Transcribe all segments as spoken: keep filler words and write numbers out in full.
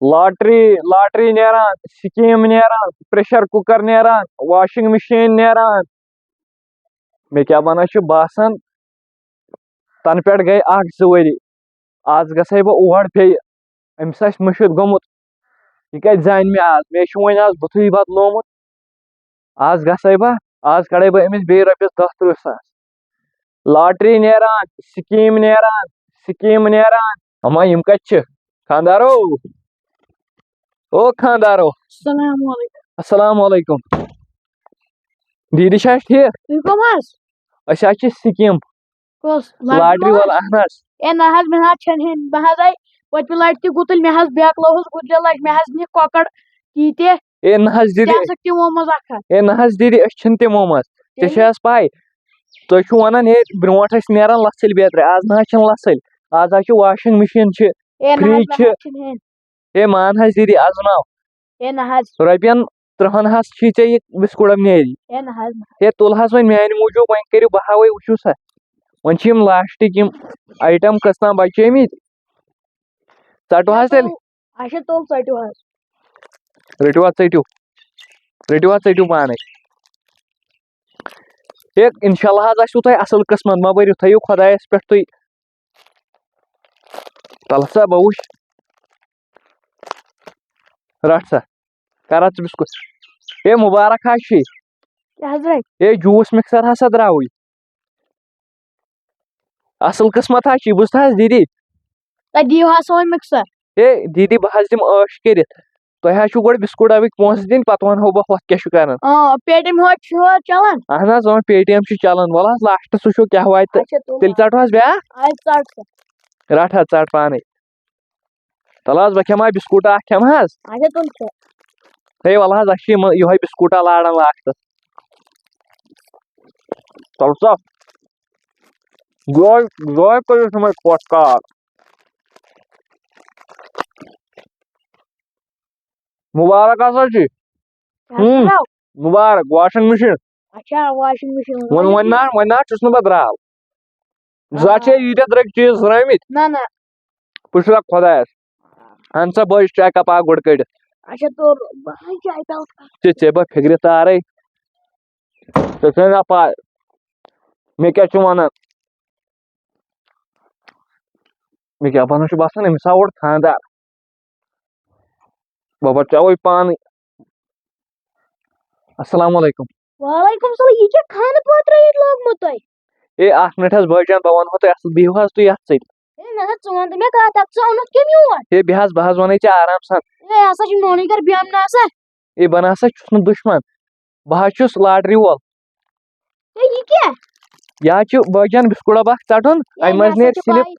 Lottery, lottery نیران، scheme نیران، pressure cooker نیران، واشنگ مشین نیران۔ مےٚ کیٛاہ وَنان چھُ باسان، تَنہٕ پٮ۪ٹھ گٔے اکھ زٕ ؤری۔ آز گژھے بہٕ اور بیٚیہِ۔ أمِس آسہِ مٔشِتھ گوٚمُت۔ یہِ کَتہِ زانہِ مےٚ آز؟ مےٚ چھُ وۄنۍ آز بُتھُے بدلومُت۔ آز گژھے بہٕ، آز کَڑے بہٕ أمِس بیٚیہِ رۄپیَس دَہ تٕرٛہ ساس۔ لاٹری نیران، سکیٖم نیران، سکیٖم نیران۔ اما یِم کَتہِ چھِ؟ خاندارو، او خاندارو۔ السلام علیکم۔ السلام علیکم۔ دیٖدی چھا ٹھیٖک؟ تُہۍ کٕم حظ؟ أسۍ حظ چھِ سکیٖم۔ کۄس؟ لاٹری لاٹری وول؟ وول، اہن حظ۔ اے نہ حظ، مےٚ نہ حظ چھَنہٕ ہیٚنۍ۔ بہٕ حظ آیہِ پٔتمہِ لَٹہِ تہِ گُتٕلۍ، مےٚ حظ بیکلووُس گُتلہِ لَٹہِ، مےٚ حظ نِکھ کۄکَر تیٖتیٛاہ۔ اے نہ حظ دیٖدی۔ ژےٚ آسَکھ تِمو منٛز اَکھ اَکھ۔ اے نہ حظ دیٖدی، أسۍ چھِنہٕ تِمو منٛز۔ ژےٚ چھےٚ تیٚلہِ؟ حظ پَے، تُہۍ چھِو وَنان ہے برٛونٛٹھ ٲسۍ نیران لَژھٕلۍ بیترِ، آز نہ حظ چھِنہٕ لَژھٕلۍ۔ آز حظ چھِ واشنگ مِشیٖن چھِ، اے نہ حظ، فرج مےٚ چھِ۔ نہ حظ چھِنہٕ ہیٚنۍ۔ ہے مان حظ دیٖدی، اَزماو۔ ہے نہ حظ۔ رۄپیَن تٕرٛہَن حظ چھی ژےٚ یہِ بِسکوٗٹ نیری۔ ہے نہ حظ، نہ۔ ہے تُل حظ وۄنۍ میٛانہِ موٗجوٗب، وۄنۍ کٔرِو بہاوٕے، وٕچھِو سا۔ وۄنۍ چھِ یِم لاسٹٕکۍ یِم آیٹَم کٔژ تام بَچٲمٕتۍ۔ ژَٹو حظ تیٚلہِ۔ اچھا، تُل ژٔٹِو حظ۔ رٔٹِو حظ ژٔٹِو۔ رٔٹِو حظ ژٔٹِو پانَے۔ ہے، اِنشاء اللہ حظ آسِوٕ تۄہہِ اَصٕل قٕسمت، مہ بٔرِو، تھٲیِو خۄدایَس پٮ۪ٹھ تُہۍ۔ تَلہٕ سا بہٕ وٕچھ۔ رَٹھ سا۔ کَر حظ ژٕ بِسکوٗٹ۔ ہے، مُبارک حظ چھُے۔ کیٛاہ حظ رَٹہِ؟ ہے، جوٗس مِکسر ہسا درٛاوٕے۔ اَصٕل قٕسمت حظ چھُے، بوٗزتھا حظ دیٖدی؟ تۄہہِ دِیِو حظ سون مِکسر۔ ہے دیٖدی، بہٕ حظ دِمہٕ عٲش کٔرِتھ۔ تۄہہِ حظ چھُو گۄڈٕ بِسکوٗٹ ڈَبٕکۍ پونٛسہٕ دِنۍ، پَتہٕ وَنہو بہٕ ہۄتھ کیٛاہ چھُ کَرُن۔ آ، پے ٹی ایم ہُہ چھُ یورٕ چَلان۔ اَہَن حظ، اۭں، پے ٹی ایم چھُ چَلان۔ وَلہٕ حظ، لاسٹَس وٕچھو کیٛاہ واتہِ تہٕ اچھا، تُل تیٚلہِ حظ۔ ژَٹہٕ حظ بیٛاکھ۔ آز ژَٹ سا۔ رَٹھ حظ، ژَٹ پانَے۔ تَلہٕ حظ، بہٕ کھٮ۪مہٕ ہا بِسکوٗٹ اَکھ، کھٮ۪مہٕ حظ؟ اچھا، تُل کھےٚ۔ ہے وَلہٕ حظ، اَسہِ چھِ یِمہٕ یِہوٚے بِسکوٗٹا لاران لاسٹَس۔ تَلہٕ سا۔ گوے، گوے کٔرِتھ یِمَے پھۄٹھ کار۔ مُبارک ہسا چھُے۔ کیٛاہ ہُم۔ حظ؟ مُبارک، واشنگ مِشیٖن۔ اچھا، واشنگ مِشیٖن۔ وۄنۍ، وۄنۍ نا، وۄنۍ نا چھُس نہٕ بہٕ درٛاو۔ آ۔ زٕ ہَتھ چھے ییٖتیٛاہ درٛوٚگۍ چیٖز ہُرٲمٕتۍ۔ نہ، نہ۔ بہٕ چھُس اکھ خۄدایَس۔ اَہَن سا، بہٕ حظ چاے کپ اکھ گۄڈٕ کٔڑِتھ۔ اچھا، تو بہٕ حظ چاے پیالہٕ۔ ژےٚ، ژےٚ بہٕ فِکرِ تارے۔ ژےٚ چھےٚ نا پاے۔ مےٚ کیٛاہ چھُ وَنان؟ مےٚ کیٛاہ پَنُن چھُ باسان، أمِس آو اورٕ خانٛدار۔ بہٕ بَچاوَے پانہٕ۔ السلام علیکم۔ وعلیکم السلام۔ یہِ کیٛاہ خانہٕ پٲترٲیِتھ لوگمُت تۄہہِ؟ اے، اَکھ مِنٹ حظ بٲے جان، بہٕ وَنہو تۄہہِ اَصٕل، بِہِو حظ تُہۍ یَتھ سۭتۍ۔ ہے، نہ حظ، ژٕ وَن تہٕ مےٚ کَتھ اَکھ، ژٕ اوٚنُتھ کٔمۍ یور؟ ہے، بیٚہہ حظ، بہٕ حظ وَنَے ژےٚ آرام سان۔ ہے، یہِ ہسا چھُ میونٕے گَرٕ بیٚہمہٕ نہٕ آسان۔ اے، بہٕ نہ سا چھُس نہٕ دُشمَن، بہٕ حظ چھُس لاٹری وول۔ ہے، یہِ کیٛاہ؟ یہِ حظ چھُ بٲے جان بِسکوٗٹ ڈَبہٕ اَکھ ژَٹُن، ہے، اَمہِ مےٚ منٛز ہسا نیرِ چھِ سِلِپ۔ پَے۔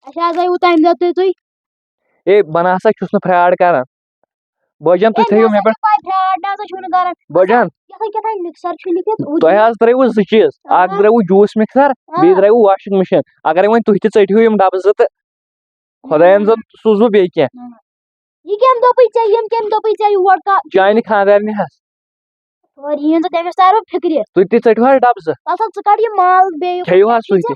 اَسہِ حظ آیوٕ تَمہِ دۄہ تُہۍ، تُہۍ۔ اے، بہٕ نہ سا چھُس نہٕ فراڈ کَران۔ بٲے جان، تُہۍ ہے، تھٲیِو مےٚ مےٚ ہسا پٮ۪ٹھ۔ چھِ پَے، فراڈ نہ سا چھُو نہٕ کَران۔ بٲے جان۔ یَتھ کیٛاہ تام مِکسر چھُ لیٖکھِتھ، وُہ تۄہہِ حظ ترٛٲیوٕ زٕ چیٖز، آ۔ اَکھ درٛاوٕ جوٗس مِکسر، آ۔ بیٚیہِ درٛاوٕ واشنگ مِشیٖن۔ اگر وۄنۍ تُہۍ تہِ ژٔٹِو یِم ڈَبہٕ زٕ تہٕ خۄدایَن زَن سوٗزوٕ بیٚیہِ کینٛہہ۔ نہ، نہ۔ یہِ کٔمۍ دوٚپُے ژےٚ، یِم کٔمۍ دوٚپُے ژےٚ یور کا-، چانہِ خانٛدارنہِ حظ۔ اور یِہِنٛد تہٕ تٔمِس تارو فِکرِ۔ تُہۍ تہِ ژٔٹِو حظ ڈَبہٕ زٕ۔ تَلہٕ سا ژٕ کَڑ یہِ مال بیٚیہِ۔ کھیٚیِو حظ تُہۍ تہِ۔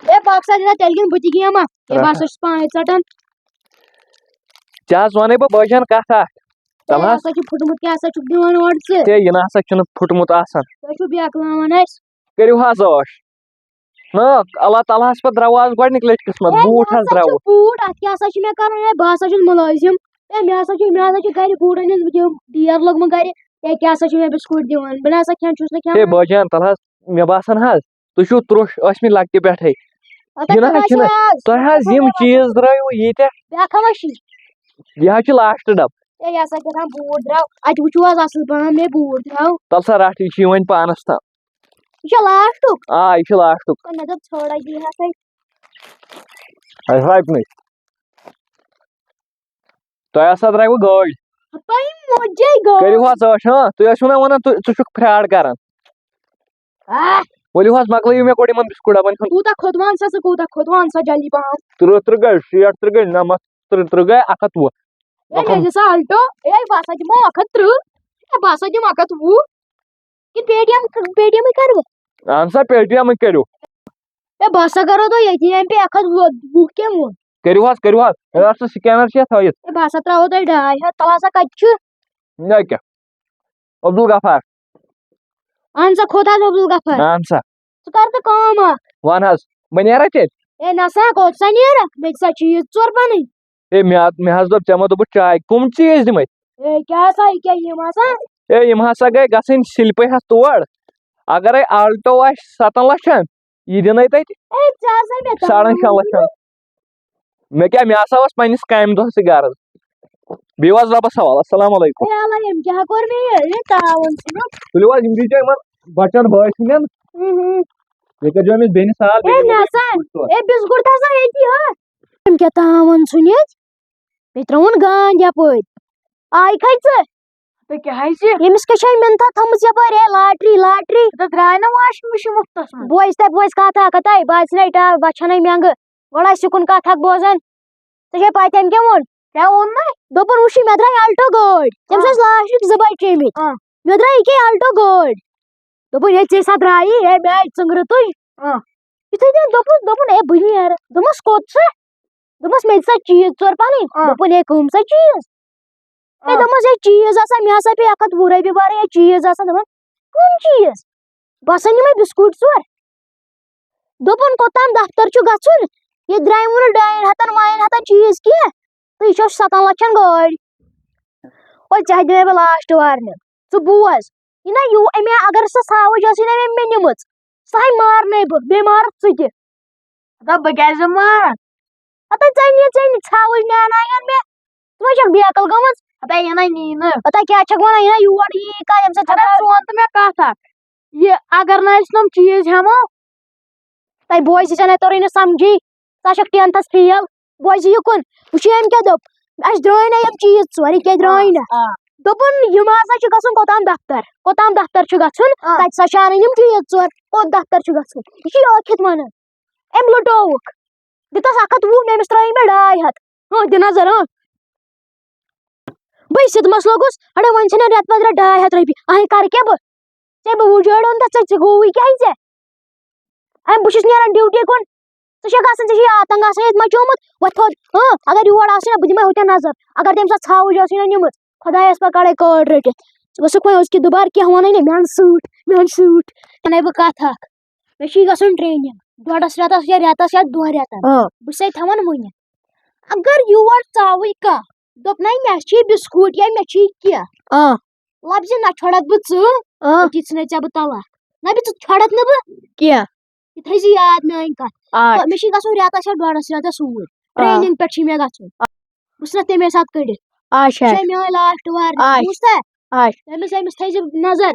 ہے، پَکھ سا، یہِ تیٚلہِ کِنہٕ بہٕ تہِ گیمہٕ؟ ہے، بہٕ ہسا چھُس پانَے ژَٹان۔ ژےٚ حظ وَنَے بہٕ بٲے جان کَتھ اَکھ۔ ہے، تَلہٕ حظ۔ ہسا چھُ پھُٹمُت، کیٛاہ سا چھُکھ دِوان اورٕ ژٕ؟ ہے، یہِ نہ سا چھُنہٕ پھُٹمُت آسان۔ تُہۍ چھِو بیکلاوان اَسہِ۔ کٔرِو حظ عٲش۔ نہ، اللہ تعالیٰ ہَس پٮ۪ٹھ درٛاو آز گۄڈٕنِکۍ لَٹہِ قٕسمت، ہے، بوٗٹھ مےٚ حظ ہسا چھُ درٛاوُکھ۔ بوٗٹھ، اَتھ کیٛاہ سا چھُ مےٚ کَرُن؟ ہے، بہٕ ہسا چھُس مُلٲزِم۔ ہے، مےٚ ہسا چھُ، مےٚ ہسا چھُ گرِ بوٗٹَن ہُنٛد یہِ ڈیر لوٚگمُت گرِ۔ ہے، کیٛاہ سا چھُ مےٚ بِسکوٗٹ دِوان؟ بہٕ نہ سا کھٮ۪ن چھُس نہٕ ہے، کھٮ۪وان۔ بٲے جان، تَلہٕ حظ، مےٚ باسان حظ، تُہۍ چھِو ترٛوٚش ٲسمٕتۍ لۄکٹہِ پٮ۪ٹھَے۔ اَتھ یہِ نہ حظ کیٛاہ چھِنہٕ، چھِ آز؟ تۄہہِ حظ یِم چیٖز درٛٲیوٕ ییٖتیٛاہ۔ بیٛاکھ ہا چھِ۔ یہِ حظ چھُ لاسٹ ڈَبہٕ۔ ہے، یہِ ہسا کیٛاہ تام بوٗٹھ درٛاو۔ اَتہِ وٕچھِو حظ اَصٕل پَہَم مےٚ بوٗٹھ درٛاو۔ تَلہٕ سا رَٹھ، یہِ چھُ یہِ وۄنۍ پانَس تام۔ یہِ چھا لاسٹُک؟ آ، یہِ چھُ لاسٹُک۔ ہے، مےٚ دوٚپ ژھوڑا دِیہِ ہسا۔ اَسہِ رَٹہِ نہٕ۔ تۄہہِ ہسا درٛایوٕ گٲڑۍ۔ ہَپٲرۍ موجے گٲڑۍ۔ کٔرِو حظ عٲش، ہاں؟ تُہۍ ٲسِو نہ وَنان، تُہۍ، ژٕ چھُکھ فراڈ کران۔ آہ۔ ؤلِو حظ، مۄکلٲیِو مےٚ گۄڈٕ یِمن بِسکوٗٹ ڈَبَن ہُنٛد۔ کوٗتاہ کھوٚت وَن سا ژٕ، کوٗتاہ کھوٚت وَن سا جلدی پَہَم۔ تٕرٛہ تٕرٛہ گٔے، شیٹھ ترٛہ گٔے، نَمَتھ تٕرٛہ ترٛہ گٔے، اَکھ ہَتھ وُہ۔ ہے، مےٚ دِ سا آلٹو۔ ہے، بہٕ ہسا دِمو اَکھ ہَتھ تٕرٛہ۔ ہے، بہٕ ہسا دِمہٕ اَکھ ہَتھ وُہ۔ کِنہٕ پے ٹی ایم، پے ٹی ایم کَرٕ بہٕ؟ اَہَن سا، پے ٹی ایم کٔرِو۔ ہے، بہٕ ہسا کَرو تۄہہِ ییٚتی ایم پے اَکھ ہَتھ وُہ، وُہ کیٛاہ وُہ؟ کٔرِو حظ، کٔرِو حظ۔ ہے، اَتھ چھُ scanner چھُ یَتھ تھٲیِتھ۔ ہے، بہٕ ہسا ترٛاوو تۄہہِ ڈاے ہَتھ، تَلہٕ ہسا کَتہِ چھُ؟ نہ کیٛاہ؟ عبدالغفار۔ اہن سا، کوٚت حظ عبدالغفار؟ اہن سا۔ ژٕ کر تہٕ کٲم اکھ۔ وَن حظ، بہٕ نیرا تیٚلہِ؟ ہے نہ سا، کوٚت سا نیرکھ؟ مےٚ تہِ سا چیٖز ژور پَنٕنۍ۔ ہے، مےٚ حظ، مےٚ حظ دوٚپ ژےٚ ما دوٚپُتھ چاے، کٕم چیٖز دِمے؟ ہے، کیٛاہ سا، یہِ کیٛاہ یِم آسان؟ ہے، یِم ہسا گٔے گژھٕنۍ سِلپہٕ ہٮ۪تھ تور۔ اگرے Alto آسہِ ستن لچھن، یہِ دِنے تتہِ ہے، ژےٚ ہسا مےٚ ساڑن شٮ۪ن لچھن۔ مےٚ کیٛاہ، مےٚ ہسا اوس پننِس کامہِ دۄہس تہِ غرض۔ بِہِو حظ رۄبس حوالہٕ۔ السلام علیکم۔ ہے، اللہ، ییٚمۍ کیٛاہ کوٚر مےٚ یہِ؟ یہِ تاوُن چھُ۔ تُلِو حظ، یِم دیٖزیو یِمن بچن بٲے سٕنٛدٮ۪ن۔ اۭں۔ یہِ کٔرۍزیو أمِس بیٚنہِ سال، ہے، بیٚنہِ نہ سا۔ بِسکوٗٹ ژور۔ ہے، بِسکوٗٹ تھاو سا ییٚتی، ہا۔ أمۍ کیٛاہ تاوُن ژھُنِتھ؟ مےٚ ترٛووُن گانٛد یپٲرۍ۔ آے کھے ژٕ؟ تہٕ کیٛاہ حظ چھِ؟ ییٚمِس کیٛاہ چھےٚ منتھا تھٲمٕژ یپٲرۍ، ہے، لاٹری، لاٹری۔ تہٕ درٛاے نہ washing machine مُفتس منٛز۔ بوز تہٕ بوز کتھ اکھ، ہتے، بہٕ حظ ژھٕنے ٹا-، بہٕ چھَنے مٮ۪نٛگہٕ۔ گۄڈٕ آسہِ یُکُن کتھ اکھ بوزان۔ ژےٚ چھے پَے تٔمۍ کیٛاہ ووٚن؟ کیٛاہ ووٚن مےٚ؟ دوٚپُن، وٕچھ، مےٚ درٛاے Alto گٲڑۍ۔ تٔمِس آ۔ ٲس لاسٹٕچ زٕ بچے مٕتۍ۔ آ۔ مےٚ درٛاے یہِ کیٛاہ Alto گٲڑۍ۔ دوٚپُن، ہے، ژےٚ سا درٛایی، ہے، مےٚ آیہِ ژٕنٛگرٕ تُج۔ آ۔ یُتھُے تٔمۍ دوٚپُس، دوٚپُن، ہے، بہٕ نیرٕ۔ دوٚپمَس، کوٚت چھُ؟ دوٚپمَس، مےٚ دِ سا چیٖز ژور پَنٕنۍ۔ آ۔ دوٚپُن، ہے، کٕم سا چیٖز؟ ہے، آ۔ دوٚپمَس، ہے، چیٖز آسان، مےٚ ہسا پیٚیہِ اَکھ ہَتھ وُہ رۄپیہِ بَرٕنۍ، ہے، چیٖز آسان۔ دوٚپُن، کٕم چیٖز؟ بہٕ ہسا نِمَے بِسکوٗٹ ژور۔ دوٚپُن، کوٚتام دفتر چھُ گژھُن؟ ییٚتہِ درٛامہِ وُنہٕ ڈاین ہَتَن واین ہَتَن چیٖز کینٛہہ، تہٕ یہِ چھُ ستَن لَچھَن گٲڑۍ۔ او، ژےٚ دِمَے بہٕ last warning۔ ژٕ بوز، یہِ نہ یوٗ-، أمۍ اگر سۄ ژھاوٕج ٲسٕے نہ أمۍ مےٚ نِمٕژ، سۄ ہاے مارنَے بہٕ، بیٚیہِ مارَکھ ژٕ تہِ۔ ہتا بہٕ کیٛازِ مارَکھ؟ ہتا ژےٚ نی، ژےٚ نی ژھاوٕج نیٛانایَن مےٚ۔ ژٕ ما چھَکھ بیکل گٔمٕژ؟ ہتا یہِ نَے نی نہٕ۔ ہتا کیٛاہ چھَکھ وَنان؟ یہِ نہ یور یی کانٛہہ، ییٚمہِ سۭتۍ ہتا ژٕ وَن تہٕ مےٚ کَتھ اَکھ۔ یہِ اگر نہٕ أسۍ تِم چیٖز ہٮ۪مو، تۄہہِ بوزِ ژےٚ نَے توٚرُے نہٕ سَمجھی۔ ژٕ ہا چھَکھ tenth fail۔ بوزِ یہِ کُن۔ وٕچھ أمۍ کیٛاہ دوٚپ۔ اَسہِ درٛاے نہ یِم چیٖز ژور، یہِ کیٛاہ درٛاے نہ؟ آ۔ دوٚپُن، یِم ہسا چھِ گژھُن کوٚتام دفتر۔ کوٚتام دفتر چھُ گژھُن؟ آ۔ تَتہِ سا چھِ اَنٕنۍ یِم چیٖز ژور۔ کوٚت دفتر چھُ گژھُن؟ یہِ چھُ یہِ ٲکھِتھ وَنان۔ أمۍ لُٹووُکھ۔ دِتس اکھ ہتھ وُہ، مےٚ أمِس ترٲوٕے مےٚ ڈاے ہتھ۔ ہاں، دِ نظر، ہاں۔ بہٕ صدمس لوٚگُس، اڑے وۄنۍ ژھٕنن رٮ۪تہٕ پتہٕ رٮ۪تہٕ ڈاے ہتھ رۄپیہِ۔ اہے، کر کیٛاہ بہٕ؟ ژےٚ بہٕ وُجٲڑ اوٚن تہٕ ژےٚ، ژےٚ گوٚوُے کیٛاہ ژےٚ؟ اے، بہٕ چھُس نیران ڈیوٹی کُن۔ ژٕ چھَکھ آسان، ژےٚ چھُے آتنگ آسان ییٚتہِ مچومُت۔ وۄتھ تھوٚد۔ ہاں، اگر یور آسہِ نا، بہٕ دِمے ہُتٮ۪ن نظر۔ اگر تٔمۍ ساتہٕ ژھاوٕج ٲسٕے نا نِمٕژ، خۄدایَس پَتہٕ کَڑَے کٲڈ رٔٹِتھ۔ ژٕ گوٚژھُکھ وۄنۍ أزکہِ دُبارٕ کینٛہہ وَنٕے نہٕ، میٛانہِ سۭتۍ، میٛانہِ سۭتۍ۔ وَنَے بہٕ کَتھ اَکھ۔ مےٚ چھُے گژھُن training ڈۄڈَس رٮ۪تَس یا رٮ۪تَس یا دۄن رٮ۪تَن۔ آ۔ بہٕ چھُسَے تھاوان ؤنِتھ۔ اگر یور ژاوٕے کانٛہہ، دوٚپنَے، مےٚ چھُے بِسکوٗٹ یا مےٚ چھُے کینٛہہ، آ۔ لفظِ نہ چھۄڑَتھ بہٕ ژٕ، آ۔ أتی ژھٕنے ژےٚ بہٕ طلاق۔ نہ بہٕ ژٕ چھۄڑَتھ نہٕ بہٕ۔ کینٛہہ۔ یہِ تھٲیزِ یاد میٛٲنۍ کَتھ۔ آ۔ تہٕ مےٚ چھُے گژھُن رٮ۪تَس یا ڈۄڈَس رٮ۪تَس اوٗرۍ۔ آ۔ Training پٮ۪ٹھ چھُے مےٚ گژھُن۔ بہٕ ژھٕنَتھ تَمے ساتہٕ کٔڑِتھ۔ اچھا۔ یہِ چھےٚ میٛٲنۍ last warning۔ اچھا۔ بوٗزتھا؟ اچھا۔ تٔمِس، أمِس تھٲیزِ نظر۔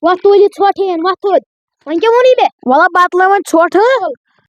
وۄتھ تُلِتھ ژھۄٹھ ہیٚیِن، وۄتھ تھوٚد۔ وۄنۍ کیٛاہ ووٚنُے مےٚ؟ وَلہٕ بَتلہٕ وۄنۍ ژھۄٹھ۔